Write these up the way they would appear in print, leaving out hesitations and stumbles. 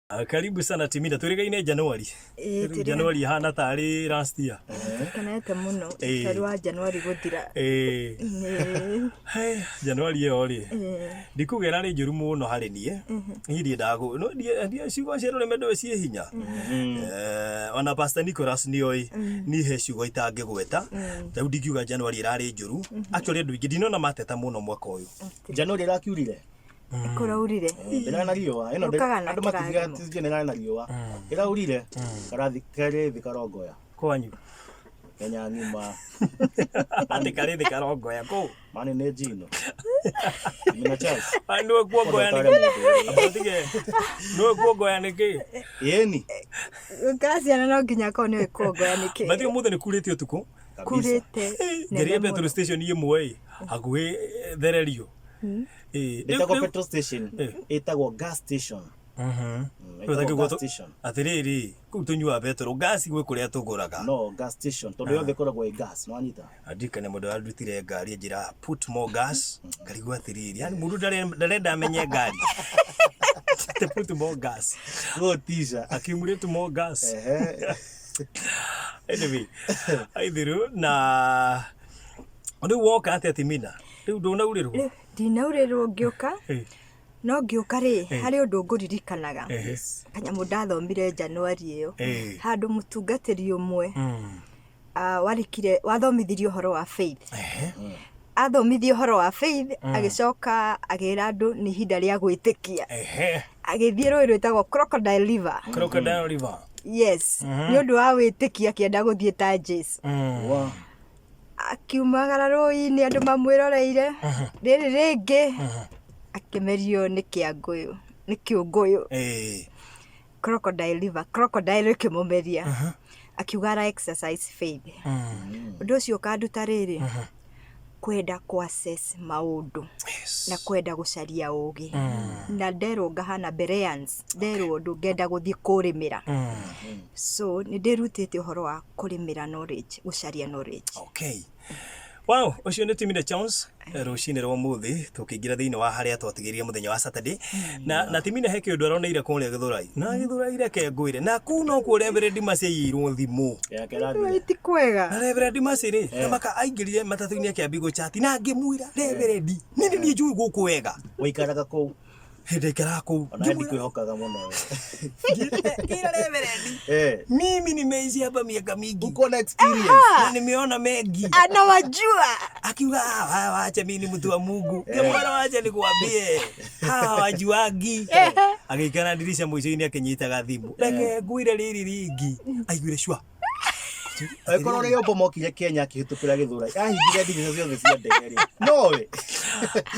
Ah, karibu sana Timida, twĩrĩgaine Januari. Ĩĩ, Rĩu tũrĩ Januari ĩhana tarĩ last year. Kenete mũno Ĩĩ. tondũ wa Januari gũthira. Ĩĩ. Ĩĩ. Hey, Januari ĩyo rĩ Ĩĩ. ndikuga ĩrarĩ njũru mũno harĩ niĩ. Niĩ ndiendaga no ciugo cia rũrĩmĩ ndũĩ ciĩ hinya. Eh, ona Pastor Nicholas nĩoĩ niĩ he ciugo itangĩgweta. Ta rĩu ndingiuga Januari ĩrarĩ njũru. Actually andũ aingĩ ndinona mateta mũno mwaka ũyũ. Januari ĩrakiurire. Kũraurire. Ndĩrarĩ na riũa. Ĩno Ũkaga na andũ matingiuga kĩrathimo. tithie nĩrarĩ na riũa. Ĩraurire karathi kerĩ thĩ karongoya. Kwanyu. Kenya ng'ima. Atĩ karĩ thĩ karongoya kũu. Mani nĩ njino. Mina Charles. Ah, nĩwe kuongoya Ũndũ nĩkĩ? ũtarĩ mũndũ ũrĩa. Tige. Nĩwe kuongoya nĩkĩ? Ĩni. Kana ciana no nginya akorwo nĩwe kuongoya nĩkĩ. Bathi ũmũthĩ nĩ kurĩte ũtukũ. Kabisa. Kurĩte. Ngeria nene petrol mũno. station ĩmwe ĩ hakuhĩ thererio. Ĩ, Ndĩtagwo rĩu- petrol station. Eh. Ĩtagwo gas station. Rĩu Ĩtagwo tangĩgwo gas tũ- station. Atĩrĩrĩ, kũu tũnyuaga betũrũ, ngasi gwĩ kũrĩa tũgũraga. No gas station tondũ yothe ĩkoragwo ĩ gas, nĩwanyita? Ndirikane mũndũ arandutire ngari anjĩra put more gas, ngarigwo atĩrĩrĩ, yani mũndũ ndarenda amenye ngari. Te put more gas. Gũtisha. Accumulate more gas. Ehe. Anyway, aithiru na rĩu woka atĩa Timina? Rĩu ndũnaurĩrwo? Ndinaurĩrwo ngĩũka. Eh. No ngĩũka rĩ, harĩ ũndũ ngũririkanaga. Ehe. Kanyamũ ndathomire Januari ĩyo. Eh. Handũ mũtungatĩri ũmwe warikire wathomithirie ũhoro wa faith. Ehe. Athomithia ũhoro wa faith, agĩcoka agĩra andũ nĩ ihinda rĩa gwĩtĩkia. Ehe. Agĩthiĩ rũĩ rwĩtagwo Crocodile River. Crocodile River. Yes. Nĩ ũndũ wa wĩtĩkio akĩenda gũthiĩ ta Jesu. Wa. Akiumagara rũĩ-inĩ andũ mamwĩroreire. Rĩrĩ rĩngĩ akĩmerio nĩ kĩangũyũ, nĩ kĩũngũyũ. Eh. Crocodile River, crocodile ĩkĩmũmeria. Akiuga ara exercise faith. Ũndũ ũcio ũkanduta rĩrĩ, kwenda kũ assess maũndũ na kwenda gũcaria ũgĩ. Na nderwo ngahana Bereans, nderwo ũndũ ngenda gũthiĩ kũrĩmĩra. So nĩ ndĩrutĩte ũhoro wa kũrĩmĩra knowledge, gũcaria knowledge. Okay. Wow, ũcio nĩ Timina Jones rũcinĩ rwa ũmũthĩ tũkĩingĩra thĩinĩ wa harĩa twatigĩrire mũthenya wa Saturday na Timina he kĩũndũ aroneire kũrĩa Gĩthũrai na Gĩthũrai reke ngwĩre na kũu nokuo Reverend Mercy aiyĩirwo thimũ. Yake ĩrathire. Ti kwega. Na Reverend Mercy rĩ na maka aingĩrire matatũ-inĩ akĩambia gũchati na ngĩmwĩra Reverend niĩ nĩ niĩ njũĩ gũkũ wega. Ũikaraga kũu. Hĩndĩ aikaraga kũu. Ona ndikwĩhokaga mũno. Ngĩra Reverend Eh. mimi nimeishi hapa miaka mingi Uko na experience. na nimeona mengi. Anawajua. Akiuga "Ah, wacha mimi ni mtu wa Mungu." Ngĩmwĩra wacha nikuambie hawa wajuangi. Agĩikara ndirisha mũico-inĩ akĩnyitaga thimũ. Reke ngwĩre rĩrĩ rĩngĩ. Aiguire cua. Angĩkorwo rĩrĩa Obama okire Kenya akĩhĩtũkĩra Gĩthũrai, ahingire ndirica ciothe cia ndege rĩ. Nowe.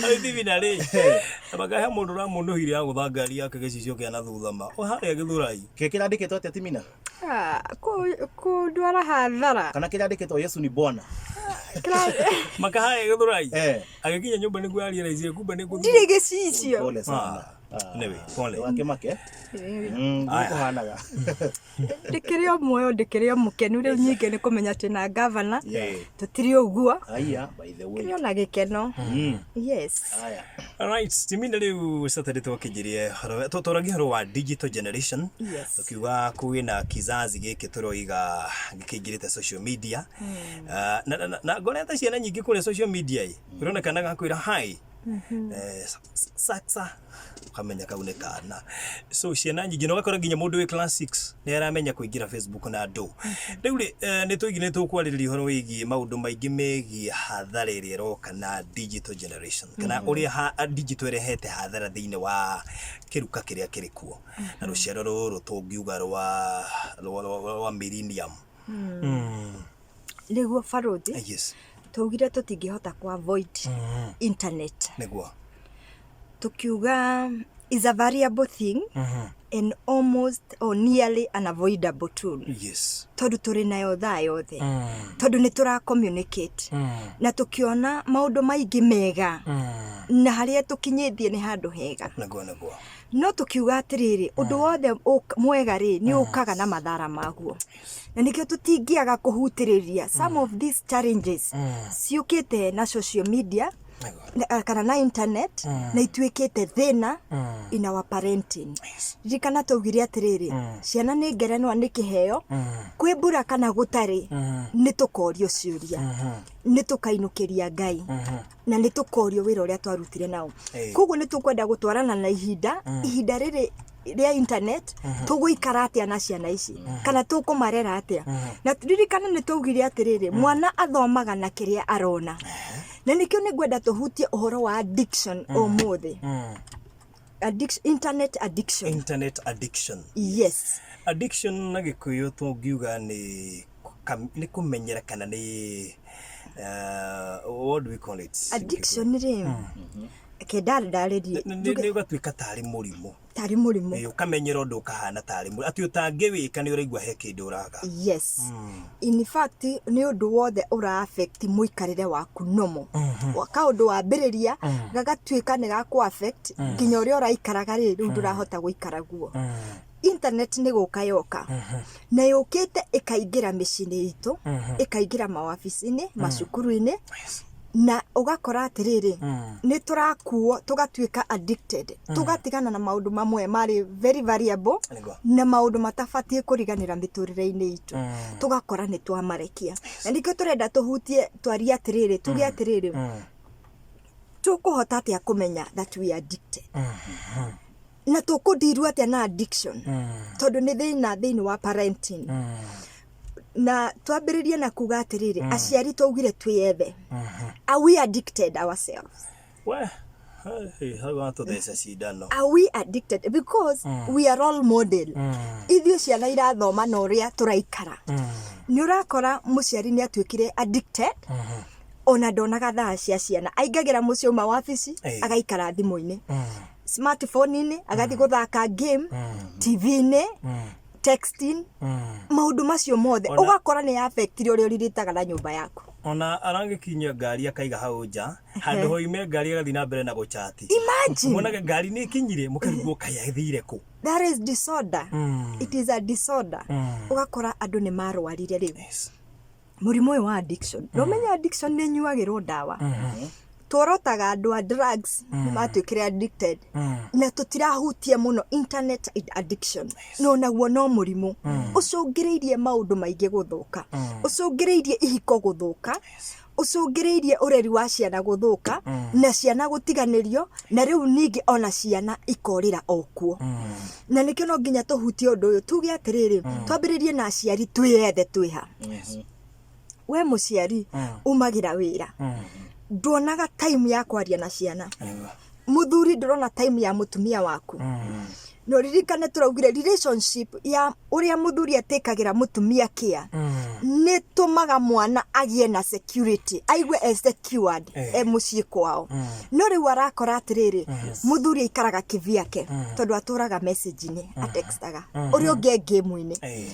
Arĩ rĩ. Makahe mũndũ ũramũnũhire agũtha ngari yake gĩcicio kĩa na thutha ma. O harĩa Gĩthũrai. Kĩ kĩrandĩkĩtwo atĩa Timina? Ah, kũndwara hathara. Kana kĩrandĩkĩtwo Yesu ni Bwana? Makaharĩa Gĩthũrai. Eh. Agĩkinya nyũmba nĩguo arealize kumbe nĩ gũthiĩ. Ndirĩ gĩcicio. Pole sana. Anyway, pole. Ndũgakĩmake. Guo kũhanaga. Ndĩkĩrĩ o muoyo, ndĩkĩrĩ o mũkenu. Rĩu nyingĩ nĩ kũmenya twĩna gavana. Tũtirĩ ũguo. Haiya, by the way. Kĩrĩ ona gĩkeno. Yes. Haya. Alright, Timina rĩu Saturday twakĩnjirie tũragia ũhoro wa digital generation. Yes. Tukiuga kwĩna kizazi gĩkĩ tũroiga gĩkĩingĩrĩte social media. Na ngorete ciana nyingĩ kũrĩa social media ĩ. Ũronekana gakwĩra hi. Saksa ukamenya kau nĩ kana. So ciana nyingĩ na ũgakora nginya mũndũ wĩ class 6 nĩ aramenya kũingĩra Facebook na andũ. Rĩu rĩ nĩ tũigire nĩ tũkwarĩrĩria ũhoro wĩgiĩ maũndũ maingĩ megiĩ hathara ĩrĩa ĩroka na digital generation kana ũrĩa digital ĩrehete hathara thĩinĩ wa kĩruka kĩrĩa kĩrĩ kuo na rũciaro rũrũ tũngiuga rwa millennium. Nĩguo barũthi. Yes. Twaugire tũtingĩhota ku avoid internet. Nĩguo. Tukiuga is a variable thing and almost or nearly unavoidable tool. Yes. Tondũ tũrĩ nayo thaa yothe. Tondũ nĩ tũra communicate. Na tũkĩona maũndũ maingĩ mega. Na harĩa tũkinyĩtie nĩ handũ hega. Nĩguo nĩguo. No tũkiuga atĩrĩrĩ, ũndũ wothe mwega rĩ, nĩ ũkaga na mathara maguo. Na nĩkĩo tũtingĩaga kũhutĩrĩria some of these challenges ciũkĩte na social media. Kana na internet na ituĩkĩte thĩna in our parenting. Ririkana twaugire atĩrĩrĩ, ciana nĩ ngerenwa, nĩ kĩheo. Kwĩ mbura kana gũtarĩ, nĩ tũkorio ciũria, nĩ tũkainũkĩria Ngai na nĩ tũkorio wĩra ũrĩa twarutire nao. Koguo nĩ tũkwenda gũtwarana na ihinda, ihinda rĩrĩ rĩa internet. Tũgũikara atĩa na ciana ici, kana tũkũmarera atĩa? Na ririkana nĩ twaugire atĩrĩrĩ, mwana athomaga na kĩrĩa arona, na nĩkĩo nĩ ngwenda tũhutie ũhoro wa addiction ũmũthĩ. Addiction, internet addiction. Internet addiction. Yes. Addiction na Gĩkũyũ tũngiuga nĩ kũmenyera kana nĩ what do we call it? Addiction rĩ, reke ndarĩrie. Nĩ ũgatuĩka tarĩ mũrimũ. Tarĩ mũrimũ. Ũkamenyera ũndũ ũkahana tarĩ mũrimũ atĩ ũtangĩwĩka nĩ ũraigua he kĩndũ ũraga. Yes, in fact nĩ ũndũ wothe ũra affect mũikarĩre waku normal. Kaũndũ wambĩrĩria gagatuĩka nĩ gakũ affect nginya ũrĩa ũraikaraga rĩ, rĩu ndũrahota gũikara guo. Internet nĩ gũka yoka na yũkĩte ĩkaingĩra mĩciĩ-inĩ itũ, ĩkaingĩra mawabici-inĩ, macukuru-inĩ, na ũgakora atĩrĩrĩ, nĩ tũrakuo tũgatuĩka addicted, tũgatigana na maũndũ mamwe marĩ very variable na maũndũ matabatiĩ kũriganĩra mĩtũrĩre-inĩ itũ, tũgakora nĩ twamarekia. Na nĩkĩo tũrenda tũhutie, twarie atĩrĩrĩ, tuge atĩrĩrĩ, tũkũhota atĩa kũmenya that we are addicted, na tũkũndirwo atĩa na addiction, tondũ nĩ thĩna thĩinĩ wa parenting? Na twambĩrĩrie na kuga atĩrĩrĩ, aciari twaugire twĩyethe. Are we addicted ourselves? We hey, hau watũtheca cindano. Are we addicted? Because we are role model. Ithuĩ ciana irathoma na ũrĩa tũraikara. Nĩ ũrakora mũciari nĩ atuĩkire addicted, ona ndonaga thaa cia ciana. Aingagĩra mũciĩ uma wabici, agaikara thimũ-inĩ, smartphone-inĩ, agathiĩ gũthaka game, TV-inĩ, texting, maũndũ macio mothe. Ũgakora nĩ affectire ũrĩa ũriritaga na nyũmba yaku. Ona aragĩkinyia ngari akaiga hau nja handũ hoime ngari, agathiĩ na mbere na gũchati. Imagine. Muonaga ngari nĩ ĩkinyire, mũkarigwo kaĩ athire kũ. That is disorder. It is a disorder. Ũgakora andũ nĩ marwarire rĩu mũrimũ ũyũ wa addiction. Ndũmenya addiction nĩ ĩnyuagĩrwo ndawa. Tworotaga andũ a drugs nĩ matuĩkire addicted, na tũtirahutia mũno internet addiction. No naguo no mũrimũ ũcũngĩrĩirie maũndũ maingĩ gũthũka, ũcũngĩrĩirie ihiko gũthũka, ũcũngĩrĩirie ũreri wa ciana gũthũka, na ciana gũtiganĩrio, na rĩu ningĩ ona ciana ikorĩra o kuo. Na nĩkĩo no nginya tũhutie ũndũ ũyũ, tuge atĩrĩrĩ, twambĩrĩrie na aciari, twĩyethe twĩha. We mũciari umagĩra wĩra, nduonaga time ya kwaria na ciana. Mũthuri, ndũrona time ya mũtumia waku. Na ũririkane tũraugire relationship ya ũrĩa mũthuri atĩkagĩra mũtumia care nĩ tũmaga mwana agĩe na security, aigue e secured e mũciĩ kwao. No rĩu arakora atĩrĩrĩ, mũthuri aikaraga kĩvyake tondũ atũraga message-inĩ, atextaga ũrĩa ũngĩ e game-inĩ.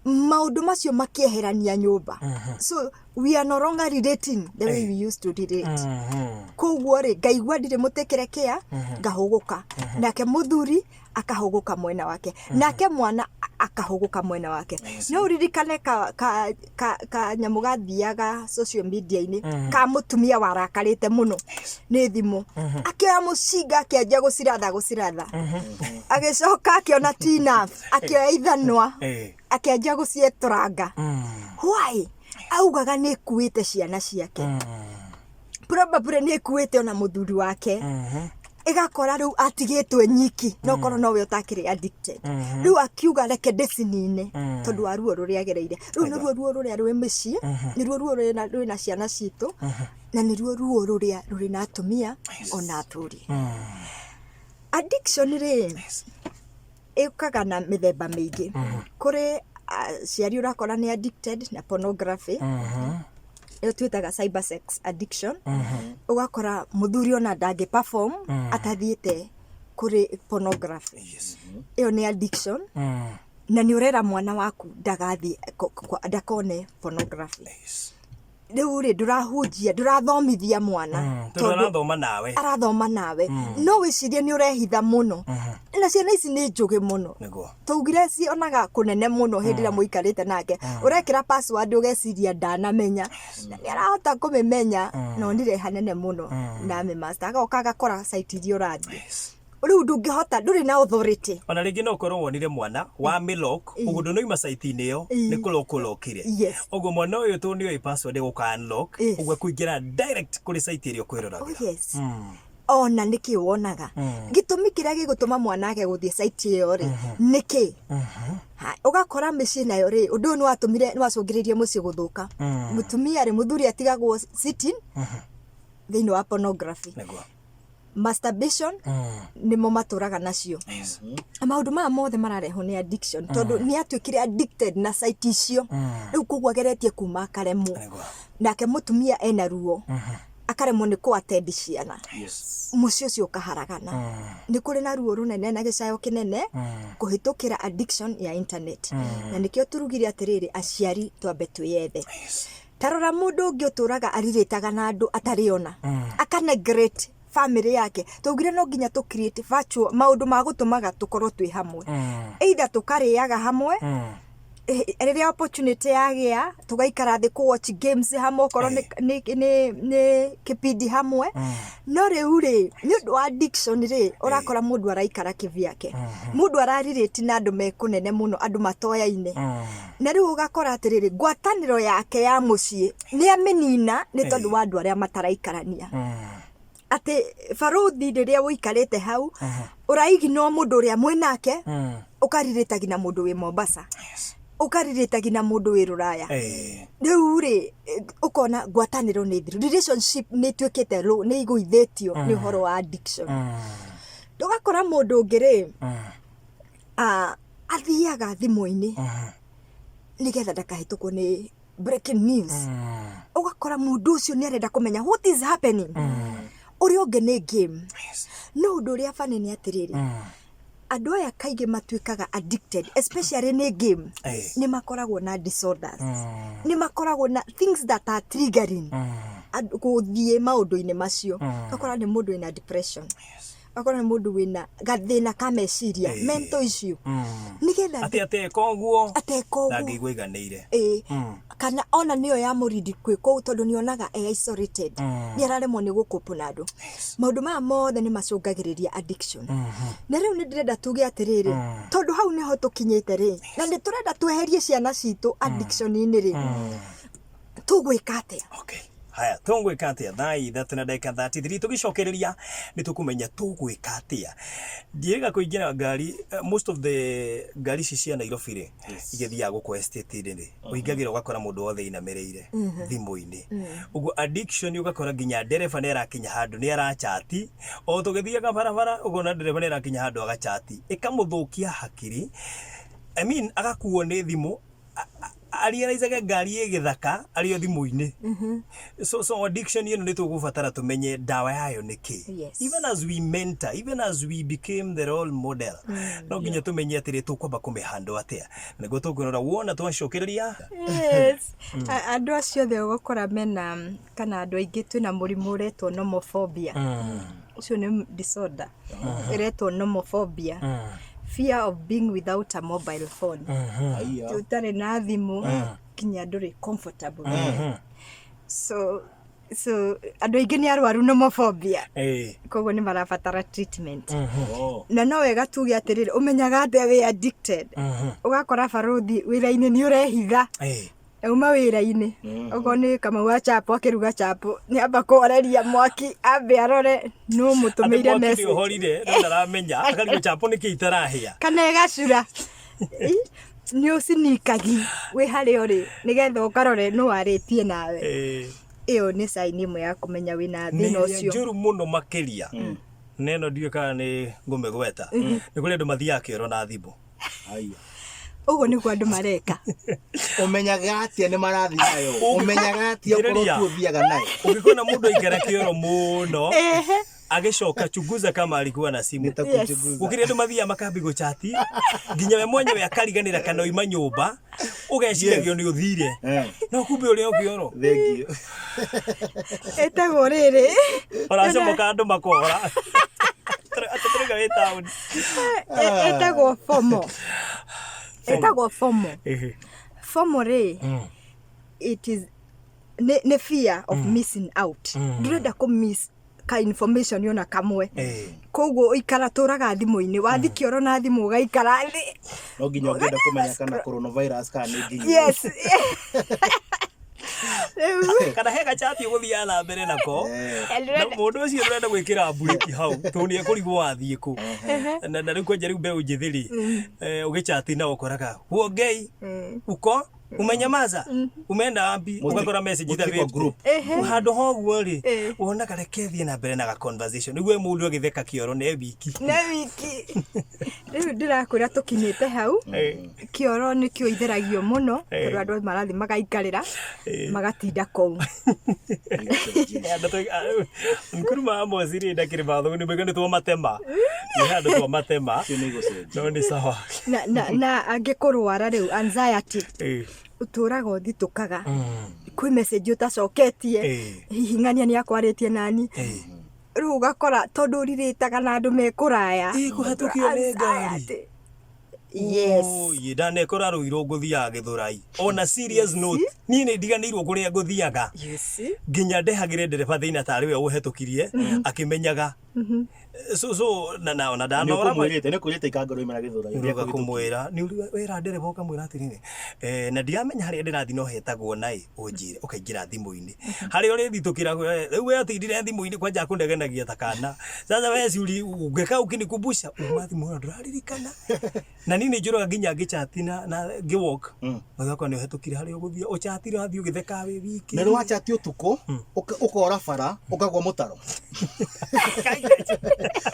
Maũndũ macio makĩeherania nyũmba, so we are no longer relating the way we used to relate. Koguo rĩ, ngaigua ndirĩ mũtĩkĩre kĩa, ngahũgũka, nake mũthuri akahũgũka mwena wake, nake mwana akahũgũka mwena wake. No ũririkane ka nyamũ gathiaga social media-inĩ ka mũtumia warakarĩte mũno nĩ thimũ, akĩoya mũcinga, akĩanjia gũciratha gũciratha, agĩcoka akĩona ti enough, akĩoya ithanwa, akĩanjia gũcietũranga. Why? Augaga nĩ ĩkuĩte ciana ciake, probably nĩ ĩkuĩte ona mũthuri wake. Ĩgakora rĩu atigĩtwo nyiki, no korwo nowe ũtakĩrĩ addicted. Rĩu akiuga reke ndĩcinine tondũ wa ruo rũrĩa agereire. Rĩu nĩruo ruo rũrĩa rwĩ mĩciĩ, nĩruo ruo rwĩna ciana citũ, na nĩruo ruo rũrĩa rũrĩ na atumia ona athuri. Addiction rĩ, ĩũkaga na mĩthemba mĩingĩ. Kũrĩ aciari ũrakora nĩ addicted na pornography, ĩyo twĩtaga cyber sex addiction. Ũgakora mũthuri ona ndangĩ perform atathiĩte kũrĩ pornography. Ĩyo nĩ addiction. Na nĩ ũrera mwana waku ndagathiĩ ndakone pornography. Rĩu rĩ, ndũrahunjia, ndũrathomithia mwana. Tondũ arathoma nawe. Arathoma nawe. No wĩcirie nĩ ũrehitha mũno. Na Na ciana ici nĩ njũgĩ mũno. Nĩguo. Twaugire cionaga kũnene mũno hĩndĩ ĩrĩa mũikarĩte nake. Ũrekĩra password ũgeciria ndanamenya. Na nĩ arahota kũmĩmenya na onire hanene mũno na amĩmaster. Agoka agakora site iria ũrathiĩ. Rĩu ndũngĩhota, ndũrĩ na authority. Ona rĩngĩ no ũkorwo wonire mwana wa mĩlock, ũguo ndũnauma site-inĩ ĩyo, nĩ kũlock ũlockire. Ũguo mwana ũyũ tondũ nĩoĩ password ĩgũka unlock, ũguo ekũingĩra direct kũrĩ site ĩrĩa ũkwĩroragĩra. Oh yes. Ona nĩkĩ wonaga. Gĩtũmi kĩrĩa gĩgũtũma mwana age gũthiĩ site ĩyo rĩ, nĩkĩ? Ũgakora mĩciĩ nayo rĩ, ũndũ ũyũ nĩwatũmire, nĩwacũngĩrĩirie mũciĩ gũthũka. Mũtumia rĩ, mũthuri atigagwo sitting thĩinĩ wa pornography. Nĩguo. Masturbation nĩmo matũraga nacio. Na maũndũ maya mothe mararehwo nĩ addiction, tondũ nĩ atuĩkire addicted na site icio. Rĩu koguo ageretie kuma akaremwo. Nĩguo. Nake mũtumia ena ruo. Akaremwo nĩ kũ attend ciana. Mũciĩ ũcio ũkaharagana. Nĩ kũrĩ na ruo rũnene na gĩcayo kĩnene kũhĩtũkĩra addiction ya internet. Na nĩkĩo turugire atĩrĩrĩ, aciari twambe twĩyethe. Ta rora mũndũ ũngĩ ũtũraga arirĩtaga na andũ atarĩ ona. Aka neglect family yake. Twaugire no nginya tũ create virtual maũndũ ma gũtũmaga tũkorwo twĩ hamwe. Either tũkarĩaga hamwe, rĩrĩa opportunity yagĩa, tũgaikara thĩ kũ watch games hamwe, okorwo nĩ kĩbindi hamwe. No rĩu rĩ, nĩ ũndũ wa addiction rĩ, ũrakora mũndũ araikara kĩvyake. Mũndũ ararelate na andũ me kũnene mũno, andũ matoyaine. Na rĩu ũgakora atĩrĩrĩ, ngwatanĩro yake ya mũciĩ nĩ amĩnina nĩ tondũ wa andũ arĩa mataraikarania. Atĩ barũthi rĩrĩa ũikarĩte hau, ũraignore mũndũ ũrĩa mwĩnake, ũkarirĩtagi na mũndũ wĩ Mombasa. Ũkarirĩtagi na mũndũ wĩ Rũraya. Rĩu rĩ, ũkona ngwatanĩro nĩ thiru. Relationship nĩ ĩtuĩkĩte low, nĩ ĩgũithĩtio nĩ ũhoro wa addiction. Ũgakora mũndũ ũngĩ rĩ, athiaga thimũ-inĩ nĩgetha ndakahĩtũkwo nĩ breaking news. Ũgakora mũndũ ũcio nĩ arenda kũmenya what is happening. Ũrĩa ũngĩ nĩ game. No ũndũ ũrĩa funny nĩ atĩrĩrĩ, andũ aya kaingĩ matuĩkaga addicted, especially nĩ game, nĩ makoragwo na disorders. Nĩ makoragwo na things that are triggering gũthiĩ maũndũ-inĩ macio. Ũgakora nĩ mũndũ wĩna depression. Ũgakora nĩ mũndũ wĩna gathĩna ka meciria, mental issue. Nĩgetha Atĩ ateka ũguo, ateka ũguo. ndangĩigua aiganĩire. Kana ona nĩyo ya mũrindi kwĩ kũu tondũ nĩonaga e isolated. Nĩ araremwo nĩ gũkũpũ na andũ. Maũndũ maya mothe nĩ macũngagĩrĩria addiction. Na rĩu nĩ ndĩrenda tuge atĩrĩrĩ, tondũ hau nĩho tũkinyĩte rĩ, na nĩ tũrenda tweherie ciana citũ addiction-inĩ rĩ, tũgwĩka atĩa? Okay. Haya, tũgwĩka atĩa? Thaa ithatũ na ndagĩka 33 tũgĩcokereria nĩ tũkũmenya tũgwĩka atĩa. Ndiĩrĩga kũingĩra ngari, most of the ngari ici cia Nairobi rĩ, igĩthiaga gũkũ estate-inĩ rĩ, ũingagĩra ũgakora mũndũ wothe ainamĩrĩire thimũ-inĩ. Ũguo addiction ũgakora nginya ndereba nĩ arakinya handũ nĩ arachati, o tũgĩthiaga barabara ũkona ndereba nĩ arakinya handũ agachati, ĩkamũthũkia hakiri. I mean, agakuo nĩ thimũ, arealizaga ngari ĩ gĩthaka arĩ o thimũ-inĩ. So addiction ĩno nĩ tũgũbatara tũmenye ndawa yayo nĩ kĩ. Even as we mentor, even as we became the role model, no nginya tũmenye atĩrĩ tũkwamba kũmĩhandle atĩa. Nĩguo tũkwĩrora wona twacokereria. Yes. Andũ acio othe ũgũkora mena, kana andũ aingĩ twĩna mũrimũ ũretwo nomophobia. Ũcio nĩ disorder ĩretwo nomophobia. Fear of being without a mobile phone. Aiya. Ũtarĩ na thimũ nginya ndũrĩ comfortable. So andũ aingĩ nĩ arwaru nomophobia. Koguo nĩ marabatara treatment. Na no wega tuge atĩrĩrĩ, ũmenyaga atĩa wĩ addicted? Ũgakora barũthi wĩra-inĩ nĩ ũrehitha. Auma wĩra-inĩ, okorwo nĩ Kamau wa chapo akĩruga chapo, nĩ amba kũhoreria mwaki, ambe arore nũ mũtũmĩire Atĩ mwaki nĩ message. ũhorire, no ndaramenya, akarigwo chapo nĩkĩ itarahĩa. Kana ĩgacura. Nĩ ũcinikagi wĩ harĩa ũrĩ, nĩgetha ũkarore nũ warĩtie nawe. Ĩyo nĩ sign ĩmwe ya kũmenya wĩna Nĩ thĩna ĩrĩa ũcio. njũru mũno makĩria. Na ĩno ndiũĩ kana nĩ ngũmĩgweta. Nĩ kũrĩ andũ mathiaga kĩoro na thimũ. Aya. Ũguo nĩguo andũ mareka. Ũmenyaga atĩa nĩ marathiĩ nayo? Ũmenyaga atĩa okorwo Thikĩrĩria. tu ũthiaga nayo? Ũngĩkona mũndũ aikara kĩoro mũno, agĩcoka chunguza kama alikuwa na simu. Nitakuchunguza. Gũkĩrĩ andũ mathiaga makambi gũchati, nginya we mwenyewe akariganĩra kana oima nyũmba, ũgeciragio nĩ ũthire. No kumbe ũrĩ o kĩoro. Thank you. Ĩtagwo rĩrĩ. Ũracomoka andũ makohora. Atĩ Ũrauga wĩ taũni. Ĩtagwo FOMO, ĩtagwo FOMO. FOMO rĩ, it is nĩ fear of missing out. Ndũrenda kũ miss ka information ona kamwe. Koguo ũikara tũraga thimũ-inĩ, wathi kĩoro na thimũ ũgaikara thĩ. No nginya ũngĩenda kũmenya kana coronavirus kana nĩ nginyu. Yes. Rĩu Kana he gachati ũgũthiaga na mbere nako. Na ndĩrenda- mũndũ ũcio ndũrenda gwĩkĩra mburĩki hau tondũ nĩ ekũrigwo wathiĩ kũ. Na rĩu kwanja rĩu mbeũ njĩthĩ rĩ, ũgĩchati nao ũkoraga huongei uko umenyamaza umeenda wapi, ũgakora message ta Mũtiko 50. group. Handũ ha ũguo rĩ, Eh. wonaga reke thiĩ na mbere na ga conversation nĩguo mũndũ agĩtheka kĩoro nĩ wiki. Nĩ wiki. Rĩu ndĩrakwĩra tũkinyĩte hau. Kĩoro nĩkĩo itheragio mũno tondũ andũ marathiĩ magaikarĩra magatinda kũu. Nkuruma Amos rĩ ndakĩrĩ mathomo nĩ mwega nĩ twamatema, nĩ handũ twamatema. Icio nĩ igũcenjia. No nĩ sawa. Na angĩkũrwara rĩu anxiety, ũtũraga ũthitũkaga, kwĩ message ũtacoketie, hihi ng'ania nĩ akwarĩtie nani. Rĩu ũgakora tondũ ũrirĩtaga na andũ me kũraya. Ĩ, kũhetũkio nĩ ngari. Anxiety. Yes. Oi, ndanekora Rũirũ ngũthiaga Gĩthũrai. On a serious note, niĩ nĩ ndiganĩirwo kũrĩa ngũthiaga. You see? Nginya ndehagĩre ndereba thĩna tarĩ we ũhetũkirie akĩmenyaga. So na ona Nĩ ndanora ũkũmwĩrĩte, nĩ ũkwĩrĩte ikangorwo imara Gĩthũrai. Ũroga kũmwĩra nĩ wĩra ndereba ũkamwĩra atĩrĩrĩ, na ndiramenya harĩa ndĩrathiĩ no hetagwo naĩ ũnjĩre, ũkaingĩra thimũ-inĩ harĩa ũrĩthitũkĩra, rĩu we atindire thimũ-inĩ kwanja akũnegenagia ta kana sasa we si ũngĩka ũkinikumbusha uma thimũ ĩyo ndũraririkana. Na niĩ nĩ njũraga nginya ngĩchati na ngĩwalk ũgakora nĩ ũhetũkire harĩa ũgũthiĩ ũchatire wathiĩ ũgĩtheka wĩ wiki. Na nĩ wachati ũtukũ, ũkora bara, ũkagwa mũtaro.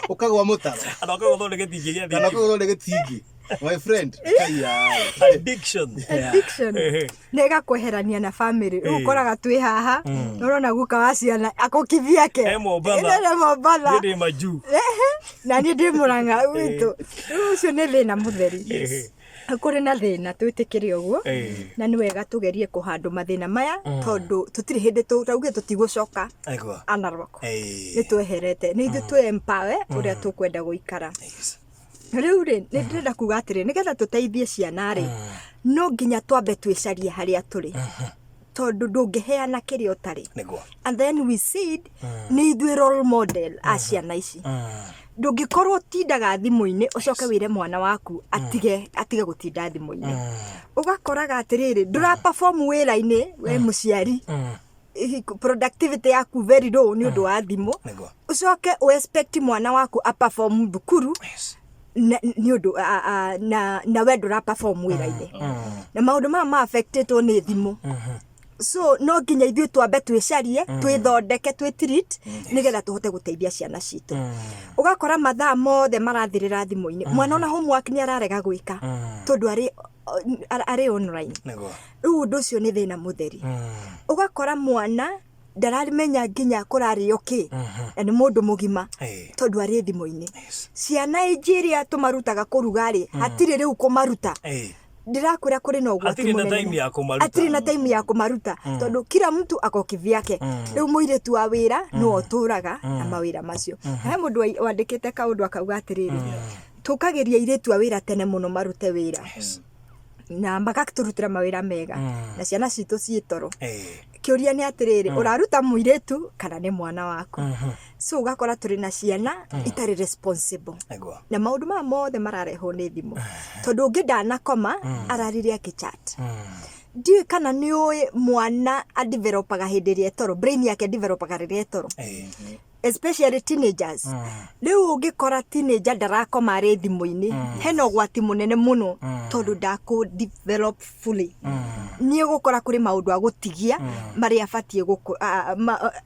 Ũkagwa mũtaro. Kana ũkagũthwo nĩ gĩtingĩ gĩa Kana thitima. ũkagũthwo nĩ gĩtingĩ. My friend, kaiya. Addiction. Addiction. Na ĩgakweherania na family. Rĩu ũkoraga twĩ haha na ũrona guka wa ciana akũkivyake. E Mombatha. E Mombatha. Niĩ ndĩ majuu. Na niĩ ndĩ Mũrang'a witũ. Rĩu ũcio nĩ thĩna mũtheri. Kũrĩ na thĩna, twĩtĩkĩre ũguo. Na nĩ wega tũgerie kũhandũ mathĩna maya tondũ tũtirĩ hĩndĩ tũraugire tũtigũcoka Aigua. analog. Nĩ tweherete, nĩ ithuĩ twĩ empower ũrĩa tũkwenda gũikara. Rĩu rĩ, nĩ ndĩrenda kuga atĩrĩ, nĩgetha tũteithie ciana rĩ, no nginya twambe twĩcarie harĩa tũrĩ, tondũ ndũngĩheana kĩrĩa ũtarĩ. Nĩguo. And then we said nĩ ithuĩ role model a ciana ici. Ndũngĩkorwo ũtindaga thimũ-inĩ ũcoke wĩre mwana waku atige gũtinda thimũ-inĩ. Ũgakoraga atĩrĩrĩ, ndũra perform wĩra-inĩ we mũciari, productivity yaku very low nĩ ũndũ wa thimũ. Nĩguo. Ũcoke ũ expect mwana waku a perform thukuru nĩ ũndũ na we ndũra perform wĩra-inĩ. Na maũndũ maya ma affectĩtwo nĩ thimũ. So no nginya ithuĩ twambe twĩcarie, twĩthondeke, twĩ treat nĩgetha tũhote gũteithia ciana citũ. Ũgakora mathaa mothe marathirĩra thimũ-inĩ. Mwana ona homework nĩ ararega gwĩka tondũ arĩ online. Nĩguo. Rĩu ũndũ ũcio nĩ thĩna mũtheri. Ũgakora mwana ndaramenya nginya kũrarĩo kĩ, na nĩ mũndũ mũgima tondũ arĩ thimũ-inĩ. Ciana ĩnjĩ iria tũmarutaga kũruga rĩ, hatirĩ rĩu kũmaruta. Ndĩrakwĩra kũrĩ na ũgwati Hatirĩ na mũnene. time ya kũmaruta. Hatirĩ na time ya kũmaruta tondũ kila mtu ako kivyake. Rĩu mũirĩtu wa wĩra nĩwe ũtũraga na mawĩra macio. He mũndũ wandĩkĩte kaũndũ akauga atĩrĩrĩ, tũkagĩria airĩtu a wĩra tene mũno marute wĩra na magatũrutĩra mawĩra mega na ciana citũ ciĩ toro. Kĩũria nĩ atĩrĩrĩ, ũraruta mũirĩtu kana nĩ mwana waku? So ũgakora tũrĩ na ciana itarĩ responsible. Nĩguo. Na maũndũ maya mothe mararehwo nĩ thimũ, tondũ ũngĩ ndanakoma ararire akĩchat. Ndiũĩ kana nĩ ũĩ mwana adevelopaga hĩndĩ ĩrĩa etoro, brain yake developaga rĩrĩa etoro, especially teenagers. Rĩu ũngĩkora teenager ndarakoma arĩ thimũ-inĩ, hena ũgwati mũnene mũno tondũ ndakũ develop fully. Nĩ ũgũkora kũrĩ maũndũ agũtigia marĩa abatiĩ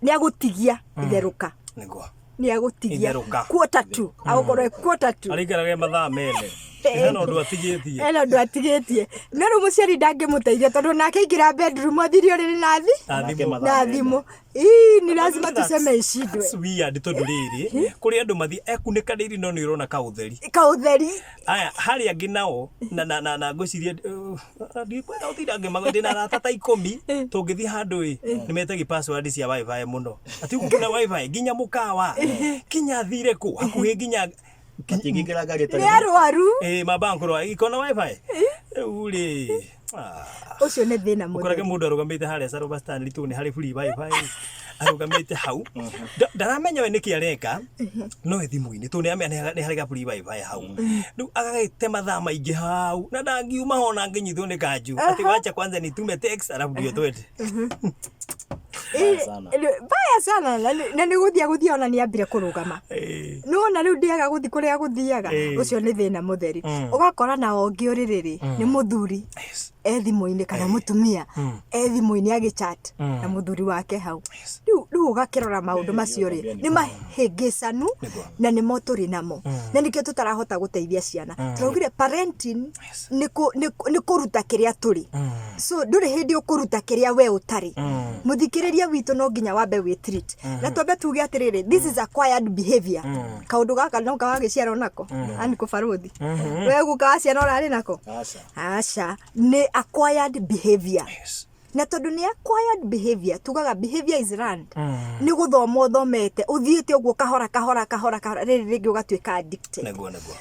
nĩ agũtigia itherũka. Nĩguo. Nĩ agũtigia Itherũka. quarter to, agũkorwo e quarter to. Arĩikarage mathaa mene. Hena ũndũ atigĩtie. Hena ũndũ atigĩtie. No rĩu mũciari ndangĩmũteithia tondũ nake aingĩra bedroom athire ũrĩrĩ na thi Na Nake thimũ. mathaa na thimũ. Ii, ni lazima tuseme ishindwe. That's weird tondũ rĩrĩ kũrĩ andũ mathiĩ ekunĩkanĩirie no nĩ ũrona kaũtheri. Kaũtheri. Aya harĩa angĩ nao na ngwĩciria ndikwenda gũtinda ngĩmaga ndĩna arata ta 10 tũngĩthiĩ handũ ĩ nĩ metagi password cia wifi mũno. Ati gũkũ kuna wifi nginya mũkawa nginya thire kũ hakuhĩ nginya Matingĩingĩra ngari ĩtarĩ Nĩ arwaru. Ĩĩ, mambaga kũrora iko na wifi. Rĩu rĩ, ah. Ũcio nĩ thĩna Ũkorage mũtheri. mũndũ arũgamĩte harĩa Sarova Stanley tondũ nĩ harĩ free wifi arũgamĩte hau. Ndaramenya we nĩkĩ areka no e thimũ-inĩ tondũ nĩ aramenya nĩ harĩ ga free wifi hau. Rĩu agagĩte mathaa maingĩ hau na ndangiuma ho ona angĩnyitwo nĩ kanjũ atĩ wacha kwanza nitume text alafu ndio twende. Mbaya sana. Mbaya sana na nĩ gũthiĩ agũthiĩ ona nĩ ambire kũrũgama. Nĩwona rĩu ndĩaga gũthiĩ kũrĩa agũthiaga. Ũcio nĩ thĩna mũtheri. Ũgakora na ũngĩ ũrĩrĩrĩ nĩ mũthuri e thimũ-inĩ kana mũtumia e thimũ-inĩ agĩchat na mũthuri wake hau. Rĩu ũgakĩrora maũndũ macio rĩ nĩ mahĩngĩcanu na nĩmo tũrĩ namo. Na nĩkĩo tũtarahota gũteithia ciana. Tũraugire parenting nĩ kũruta kĩrĩa tũrĩ. So ndũrĩ hĩndĩ ũkũruta kĩrĩa we ũtarĩ. Mũthikĩrĩria witũ no nginya wambe wĩ treat. Na twambe tuge atĩrĩrĩ, this is acquired behavior. Kaũndũ gaka no kawagĩciarwo nako. Ani kũbarũthi. We guka wa ciana ũrarĩ nako? Aca. Aca. Nĩ acquired behavior. Na tondũ nĩ acquired behavior, tugaga behavior is learned. Nĩ gũthoma ũthomete, ũthiĩte ũguo kahora kahora kahora kahora, rĩrĩ rĩngĩ ũgatuĩka addicted. Nĩguo nĩguo.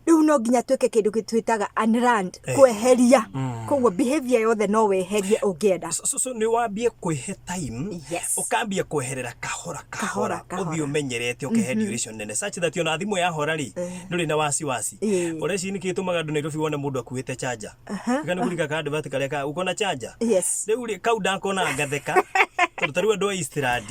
Rĩu no nginya twĩke kĩndũ twĩtaga unlearned, kweheria. Koguo behavior yothe no weherie ũngĩenda. So nĩ wambie kwĩhe time, ũkambia kweherera kahora kahora, ũthiĩ ũmenyerete ũkehe duration nene such that ona thimũ yahora rĩ, ndũrĩ na wasiwasi. Ũreciria nĩkĩ gĩtũmaga andũ Nairobi wone mũndũ akuĩte charger? Kana kũrika ka advert karĩa ka uko na charger? Rĩu rĩ, kau ndakona ngatheka tondũ ta rĩu andũ a Eastland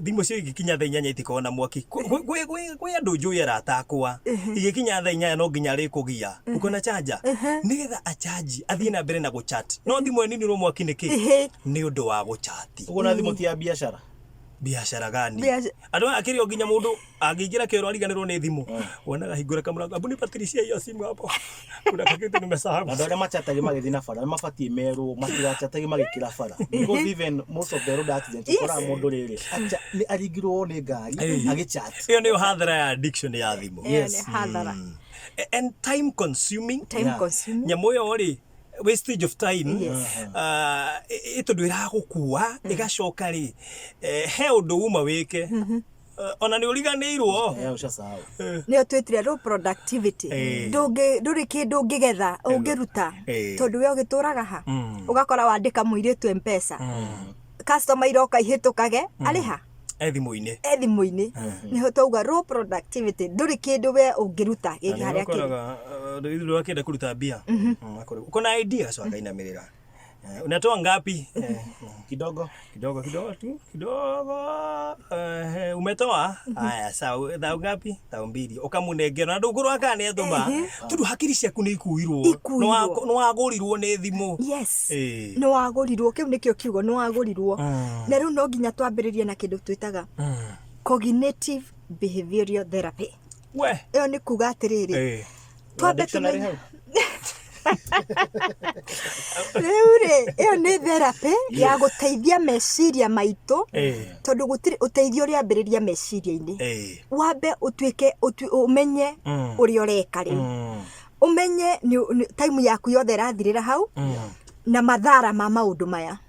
thimũ cio igĩkinya thaa 8 itikoragwo na mwaki. Kwĩ andũ njũĩ arata akwa igĩkinya thaa 8 no nginya arĩkũgia uko na charger nĩgetha achanji athiĩ na mbere na gũchat. No thimũ ĩninirwo mwaki nĩkĩ? Nĩ ũndũ wa gũchati. Ũguo na thimũ ti ya biacara. Biacara gani? Andũ aya akĩrĩ o nginya mũndũ angĩingĩra kĩoro ariganĩrwo nĩ thimũ. Wonaga hingũra kamũrango, abu nipatirishie hiyo simu hapo. Kuna kakitu nimesahau. Andũ arĩa machatage magĩthiĩ na bara nĩ mabatiĩ merwo matigachatage magĩkĩra bara. Because even most of the road accidents ũkoraga mũndũ rĩrĩ acha nĩ aringirwo nĩ ngari agĩchat. Ĩyo nĩyo hathara ya addiction ya thimũ. Ĩyo nĩ hathara. And time consuming. Time consuming. Nyamũ ĩyo rĩ, wastage of time. Tondũ ĩragũkua ĩgacoka rĩ, he ũndũ uma wĩke ona nĩ ũriganĩirwo. Ushasahau. Nĩyo twĩtire low productivity. Ndũrĩ kĩndũ ũngĩgetha ũngĩruta tondũ we ũgĩtũraga ha ũgakora wandĩka mũirĩtu M-Pesa, customer iroka ihĩtũkage arĩha E thimũ-inĩ. E thimũ-inĩ. Nĩho twauga low productivity, ndũrĩ kĩndũ we ũngĩruta gĩkĩ harĩa kĩrĩ. Rĩu akĩenda kũruta mbia uko na idea gacoka akainamĩrĩra. Unatoa ngapi? Kidogo. Kidogo kidogo tu kidogo. Umetoa? Haya sawa, thao ngapi? Thao 2. Ũkamũnengera na ndũkũrora kana nĩ atũma tondũ hakiri ciaku nĩ ikuirwo. Ikuirwo. Nĩ wagũrirwo nĩ thimũ. Yes. Nĩ wagũrirwo, kĩu nĩkĩo kiugo, nĩ wagũrirwo. Na rĩu no nginya twambĩrĩrie na kĩndũ twĩtaga cognitive behavioral therapy. We. Ĩyo nĩ kuga atĩrĩrĩ, twambe Dictionary tũmenye hau? Rĩu rĩ, ĩyo nĩ therapy ya gũteithia meciria maitũ tondũ gũtirĩ ũteithio ũrĩambĩrĩria meciria-inĩ. Wambe ũtuĩke ũmenye ũrĩa ũreka rĩu. Ũmenye time yaku yothe ĩrathirĩra hau na mathara ma maũndũ maya.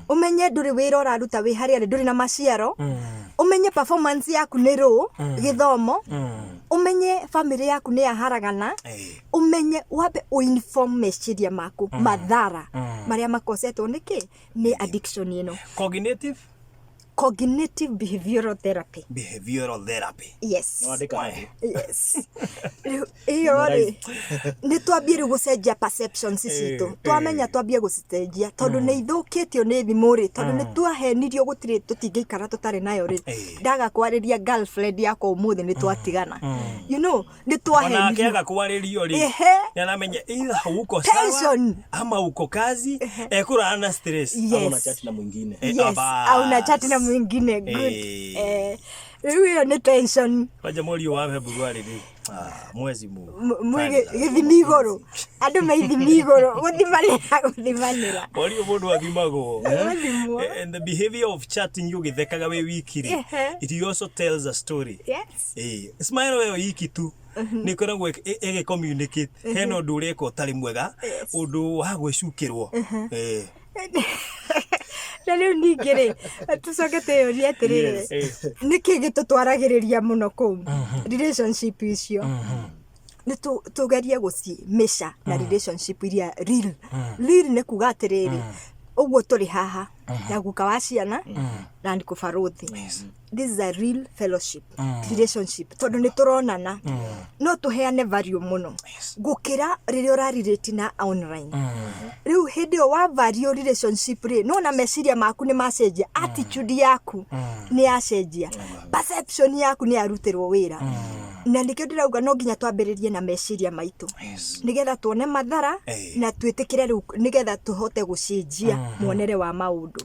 Ũmenye ndũrĩ wĩra ũraruta wĩ harĩa rĩ, ndũrĩ na maciaro. Ũmenye performance yaku nĩ low gĩthomo. Ũmenye family yaku nĩ yaharagana. Ũmenye wambe ũinform meciria maku mathara marĩa makosetwo nĩ kĩ? Nĩ addiction ĩno. Cognitive? Cognitive behavioral therapy. Behavioral therapy. Yes. Nĩwandĩka handũ? Yes. Rĩu ĩyo rĩ, nĩ twambie rĩu gũcenjia perceptions citũ. Twamenya twambie gũcicenjia tondũ nĩ ithũkĩtio nĩ thimũ rĩ, tondũ nĩ twahenirio gũtirĩ tũtingĩikara tũtarĩ nayo rĩ. Ndaga kwarĩria girlfriend yakwa ũmũthĩ nĩ twatigana. You know, nĩ twahenirio. Onake aga kwarĩrio rĩ, nĩ aramenya either hauko sawa Tension. ama uko kazi, ekũrara na stress. Yes. Ama una chat na mwingine. Yes, Abas. au una chat na mwingine. Good. Rĩu ĩyo nĩ tension. Kwanja mweri ũyũ wa February rĩ, mwezi mu. Gĩthimi igũrũ. Andũ me ithimi igũrũ, gũthimanĩra, gũthimanĩra. Mweri ũyũ mũndũ athimagwo. Gũthimwo. And the behavior of chatting ũgĩthekaga wĩ wiki rĩ, it also tells a story. Smile ĩyo iki tu nĩ ĩkoragwo ĩgĩ communicate hena ũndũ ũreka ũtarĩ mwega, ũndũ wa gwĩcukĩrwo. Na rĩu ningĩ rĩ, tũcoke twĩyũrie atĩrĩrĩ, Yes. nĩkĩ gĩtũtwaragĩrĩria mũno kũu relationship icio? Nĩ tũgerie gũcimĩca na relationship iria real. Real nĩ kuga atĩrĩrĩ, ũguo tũrĩ haha na guka wa ciana na nĩ kũbarũthi, this is a real fellowship relationship, tondũ nĩ tũronana, no tũheane value mũno gũkĩra rĩrĩa ũrarelate na online. Rĩu hĩndĩ ĩyo wa value relationship rĩ, nona meciria maku nĩ macenjia, attitude yaku nĩ yacenjia, perception yaku nĩ yarutĩrwo wĩra. Na nĩkĩo ndĩrauga no nginya twambĩrĩrie na meciria maitũ, nĩgetha tuone mathara na twĩtĩkĩre rĩu, nĩgetha tũhote gũcenjia muonere wa maũndũ.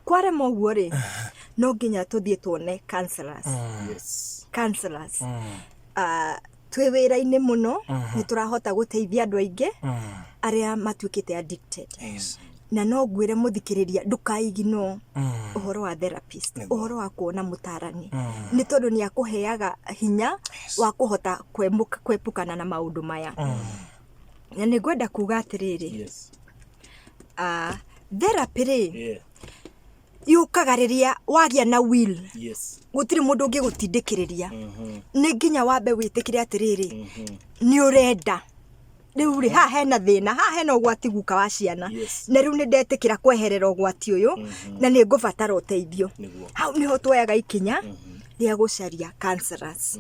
Kwarema ũguo rĩ, no nginya tũthiĩ tuone counselors. Counselors, twĩ wĩra-inĩ mũno, nĩ tũrahota gũteithia andũ aingĩ arĩa matuĩkĩte addicted. Na no ngwĩre mũthikĩrĩria, ndũkaiginwo ũhoro wa therapist, ũhoro wa kuona mũtarani, nĩ tondũ nĩ akũheaga hinya wa kũhota kwepukana na maũndũ maya. Na nĩ ngwenda kuga atĩrĩrĩ, therapy rĩ, yũkaga rĩrĩa wagĩa na will. Gũtirĩ mũndũ ũngĩgũtindĩkĩrĩria. Nĩ nginya wambe wĩtĩkĩre atĩrĩrĩ, nĩ ũrenda rĩu rĩ, haha hena thĩna, haha hena ũgwati, guka wa ciana. Na rĩu nĩ ndetĩkĩra kweherera ũgwati ũyũ na nĩ ngũbatara ũteithio. Hau nĩho tuoyaga ikinya rĩa gũcaria counselors.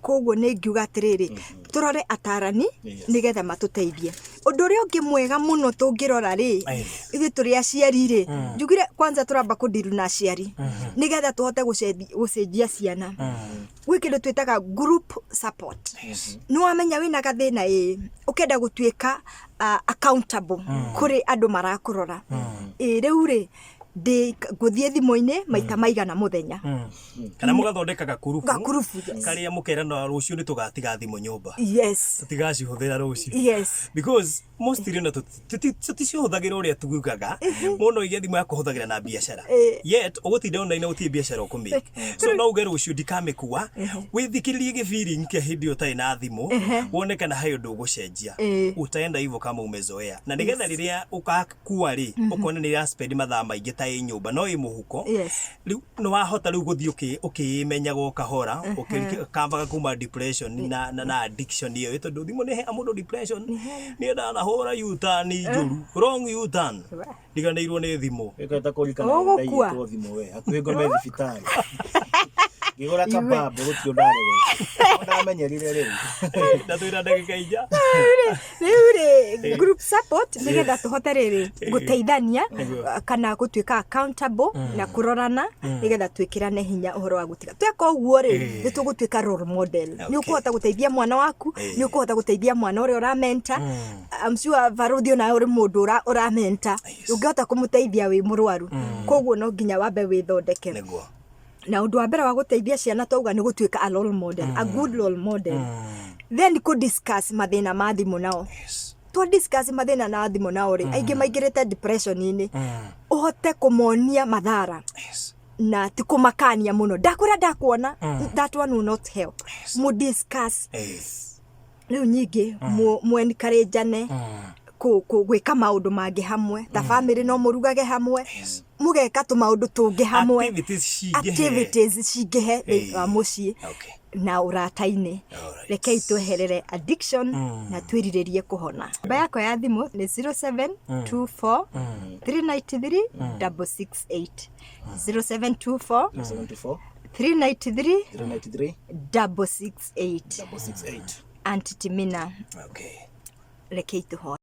Koguo nĩ ngiuga atĩrĩrĩ, tũrore atarani nĩgetha matũteithie. Ũndũ ũrĩa ũngĩ mwega mũno tũngĩrora rĩ, ithuĩ tũrĩ aciari rĩ, njugire kwanza tũramba kũndiru na aciari nĩgetha tũhote gũcenjia ciana. Gwĩ kĩndũ twĩtaga group support. Nĩ wamenya wĩna gathĩna, ĩ ũkenda gũtuĩka accountable kũrĩ andũ marakũrora, ĩ rĩu rĩ, ndĩ ngũthiĩ thimũ-inĩ maita maigana mũthenya. Kana mũgathondeka gakurubu. Gakurubu, yes. Karĩa mũkerana rũciũ nĩ tũgatiga thimũ nyũmba, tũtigacihũthĩra rũciũ. Because mostly ona tũticihũthagĩra ũrĩa tugaga mũno. Oige thimũ yaku ũhũthagĩra na biacara, yet ũgũtinda online na gũtirĩ biacara ũkũmake. So no uge rũciũ ndikamĩkua, wĩthikĩrĩrie gĩbiri kĩa hĩndĩ ĩyo ũtarĩ na thimũ, wone kana he ũndũ ũgũcenjia. Utaenda hivyo kama umezoea, na nĩgetha rĩrĩa ũgakua rĩ, ũkona nĩ ĩraspend mathaa maingĩ ta ĩ nyũmba no ĩ mũhuko. Rĩu nĩ wahota rĩu gũthiĩ ũkĩĩmenyaga o kahora, ũkĩkambaga kuma depression na addiction ĩyo, tondũ thimũ nĩ ĩheaga mũndũ depression. Niĩ ndanahũra U-turn njũru, wrong U-turn, ndiganĩirwo nĩ thimũ. Ĩkwenda kũririkana. Ũgũkua. Ndaiyĩtwo thimũ we hakuhĩ ngome thibitarĩ ngĩgũra kabambe, gũtirĩ ũndũ ndaregete, ndamenyerire rĩu. Na twĩna ndagĩka 4. Rĩu rĩ, group support nĩgetha tũhote rĩrĩ gũteithania kana gũtuĩka accountable na kũrorana, nĩgetha twĩkĩrane hinya ũhoro wa gũtiga. Tweka ũguo rĩ, nĩ tũgũtuĩka role model. Nĩ ũkũhota gũteithia mwana waku, nĩ ũkũhota gũteithia mwana ũrĩa ũramenta. I'm sure baruthi onawe ũrĩ mũndũ ũramenta, ũngĩhota kũmũteithia wĩ mũrwaru. Koguo no nginya wambe wĩthondeke. Na ũndũ wa mbere wa gũteithia ciana, twauga nĩ gũtuĩka a role model, a good role model. Then kũ discuss mathĩna ma thimũ nao. Twa discuss mathĩna na thimũ nao rĩ, aingĩ maingĩrĩte depression-inĩ, ũhote kũmonia mathara na ti kũmakania mũno, ndakwĩra ndakuona. That one will not help. Mu discuss. Rĩu nyingĩ mu encourage-ane gwĩka maũndũ mangĩ hamwe ta family. No mũrugage hamwe, mũgeka tũmaũndũ tũngĩ hamwe. Activities cingĩhe. Activities cingĩhe thĩinĩ wa mũciĩ na ũrata-inĩ. Rekei tweherere addiction na twĩrirĩrie kũhona. Namba yakwa ya thimũ nĩ 0724 393 668, 0724 74 393 393 668. 668. Aunty Timina. Rekei tũhoe.